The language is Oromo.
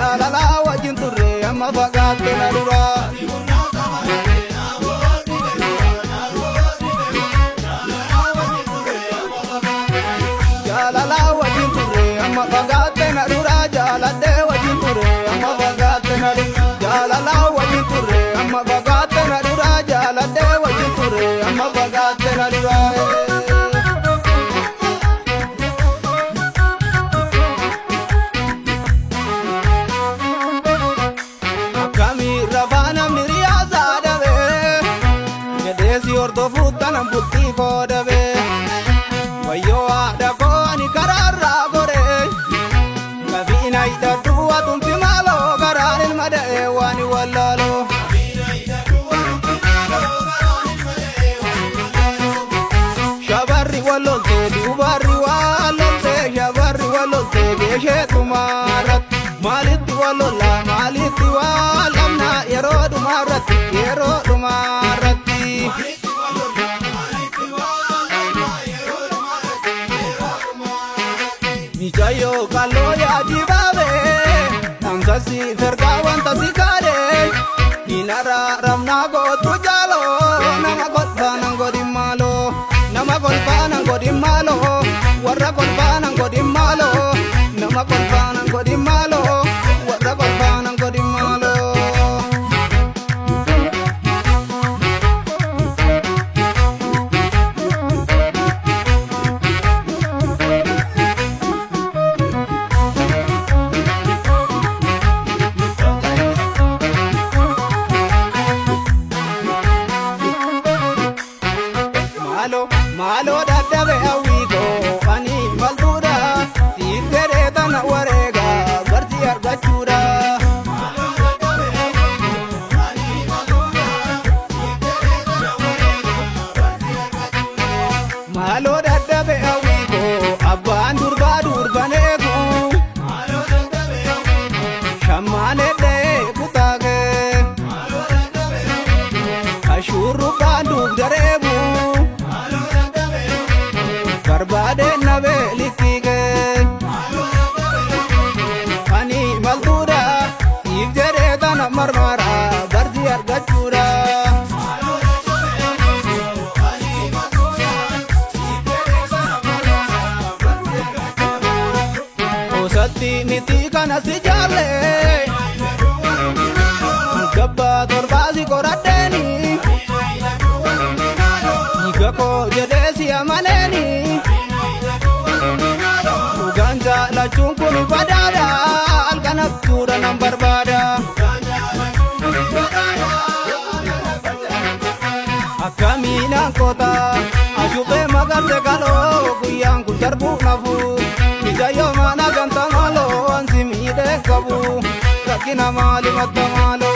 Jaalalaa wajjin turre amma fagaatte na dura. Jaalalaa wajjin turre amma fagaatte na dura. Jaaladhee wajjin turre amma fagaatte na dura. Jaalalaa wajjin turre amma fagaatte na dura. Jaaladhee wajjin turre amma fagaatte na dura. Akkamii rafaa namni riyaasaa dhabee jedhee si hordofuu tanan bultii koo dhabee wayyoo haadha koo ani karaarraa goree qabiina hidhadhu atumti maaloo garaan ilma da'ee waan hin wallaaloo. Shabarri walloltee dubarri walloltee shabarri walloltee geeshee dhumaarratti maalitti wallollaa maalitti wallamna yeroo dhumaarratti yeroo dhumaarratti. Mijaayoo kalloo yaadii baabee dhamsasi fergaa wanta si kaadhee hin araaramnaa gootu jaaloo nama kolfaanan godhin maaloo nama kolfaanan godhin maaloo warra kolfaanan godhin maaloo nama kolfaanan godhin maaloo warra kolfaanan godhin maaloo. Maaloo maaloo dadhabe hawwii koo ani maltuudha siif jedhee tana wareega barsi argachuudha. Maaloo dadhabe hawwii koo abbaan durbaa durban eegu shammaan hedhee kutaakee ashuurrubbaan dugda reebu barbaadeen nabee likkiikee ani maltuudha siif jedhee tana marmara barsi argachuudha. Osatti miti kana si jaalle gabbaa torbaa si qoradheeni dhiiga koo jedhee si amaneeni dhugaan jaalachuun kun badaadha halkan abjuudha nan barbaada. Akkamiinaan koota ashubbee magarte kaloo guyyaan kun darbuu nafu mijayyoo mana ganta maaloo ansi miidhee qabu rakkina maali matta maaloo.